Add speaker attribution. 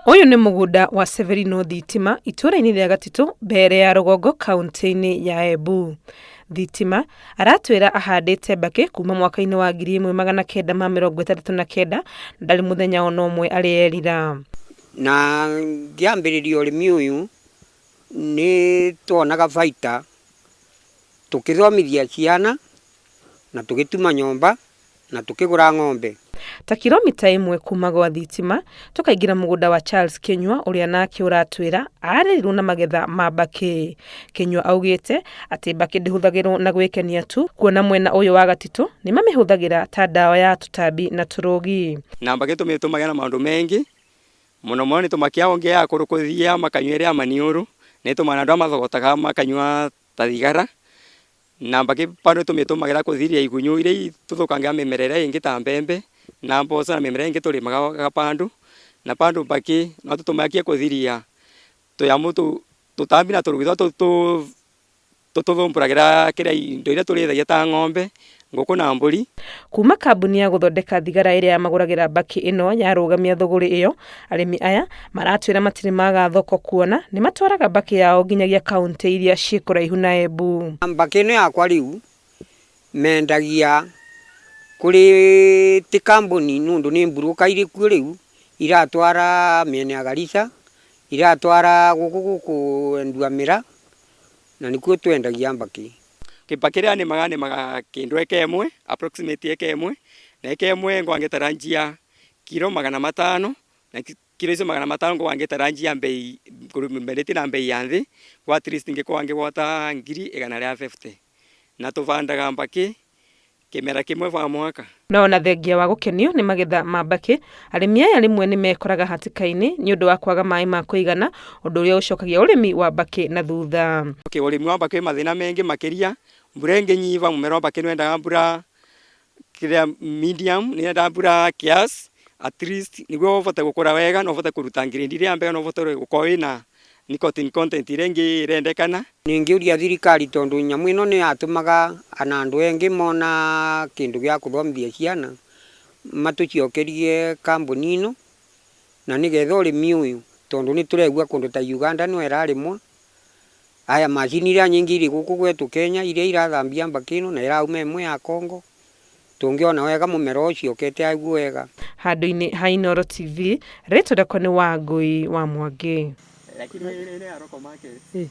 Speaker 1: Ũyũ nĩ mũgũnda wa Severino Thitima itũũra-inĩ rĩa Gatitũ mbere ya Rũgongo kaũntĩ-inĩ ya Embu. Thitima aratwĩra ahandĩte mbakĩ kuma mwaka-inĩ wa 1969 na ndarĩ mũthenya ona ũmwe arĩ erira.
Speaker 2: Na ngĩambĩrĩria ũrĩmi ũyũ nĩ tuonaga baita tũkĩthomithia ciana na tũgĩtuma nyũmba na tũkĩgũra ng'ombe.
Speaker 1: Ta kilomita ĩmwe kuma gwa Thitima, tũkaingĩra mũgũnda wa Charles Kĩnyua ũrĩa nake ũratwĩra arerirwo na magetha ma mbakĩ. Kĩnyua augĩte atĩ mbakĩ ndĩhũthagĩrwo na gwĩkenia tu, kuona mwena ũyũ wa Gatitũ nĩ mamĩhũthagĩra ta ndawa ya tũtambi na tũrũgi.
Speaker 3: Na mbakĩ tũmĩtũmagĩra na maũndũ mengĩ, mũno mũno nĩ tũmakia onge akũrũ kũthia makanyua ĩrĩa ya maniũrũ, nĩ ĩtũmaga andũ arĩa mathogotaga makanyua ta thigara. Na mbakĩ bado nĩtũmĩtũmagĩra kũthiria igunyũ iria itũthũkangagia mĩmera ĩrĩa ĩngĩ ta mbembe na mboco na mĩmera ĩngĩ tũrĩmaga bado. Na bado mbakĩ no tũtũmagie kũthiria tũnyamũ tũu tũtambi na tũrũgi tũrĩa tũtũthumbũragĩra kĩrĩa indo iria tũrĩithagia ta ng'ombe, ngũkũ na mbũri.
Speaker 1: Kuma kambuni ya gũthondeka thigara ĩrĩa yamagũragĩra mbakĩ ĩno yarũgamia thũgũrĩ ĩyo, arĩmi aya maratwĩra matirĩ maga thoko kuona nĩ matwaraga mbakĩ yao nginyagia kauntĩ iria ciĩ kũraihu na Embu.
Speaker 2: Mbakĩ ĩno yakwa rĩu mendagia kũrĩ ti kambuni nũndũ nĩ mburũka irĩ kuo rĩu iratwara mĩena ya Garissa, iratwara gũkũ gũkũ Nduamĩra na nĩkuo twendagia mbakĩ.
Speaker 3: Kĩmba kĩrĩa nĩmaga nĩmaga kĩndũ eka ĩmwe, approximate eka ĩmwe, na eka ĩmwe ngoragwo ngĩtaranjia kiro 500, na kiro icio 500 ngoragwo ngĩtaranjia mbei, mbendetie na mbei ya nthĩ, kwa at least ngĩkorwo ngĩgwata 150,000. Na tũbandaga mbakĩ kĩmera kĩmwe ba mwaka.
Speaker 1: No ona thengia wa gũkenio nĩ magetha ma mbakĩ, arĩmi aya rĩmwe nĩ mekoraga hatĩka-inĩ nĩ ũndũ wa kwaga maĩ ma kũigana, ũndũ ũrĩa ũcokagia ũrĩmi wa mbakĩ na thutha.
Speaker 3: Okay, ũrĩmi wa mbakĩ wĩ mathĩna mengĩ makĩria, mbura ĩngĩnyiba mũmera wa mbakĩ nĩwendaga mbura kĩrĩa medium, nĩyendaga mbura kiasi at least nĩguo ũbote gũkũra wega na ũbote kũruta grade ĩrĩa mbega na ũbote gũkorwo wĩna nicotine content ĩrĩa ĩngĩ ĩrendekana.
Speaker 2: Ningĩũria thirikari tondũ nyamũ ĩno nĩ yatũmaga ona andũ engĩ mona kĩndũ gĩa kũthomithia ciana, matũcokerie kambuni ĩno na nĩgetha ũrĩmi ũyũ tondũ nĩ tũraigua kũndũ ta Uganda no ĩrarĩmwo, aya macini iria nyingĩ irĩ gũkũ gwetũ Kenya iria irathambia mbakĩ ĩno na ĩrauma ĩmwe ya Congo, tũngĩona wega mũmera ũcio ũkete aiguo wega.
Speaker 1: Handũ-inĩ ha Inooro TV, rĩtwa rĩakwa nĩ Wangũi wa Mwangi.
Speaker 3: Lakini ile ya local market.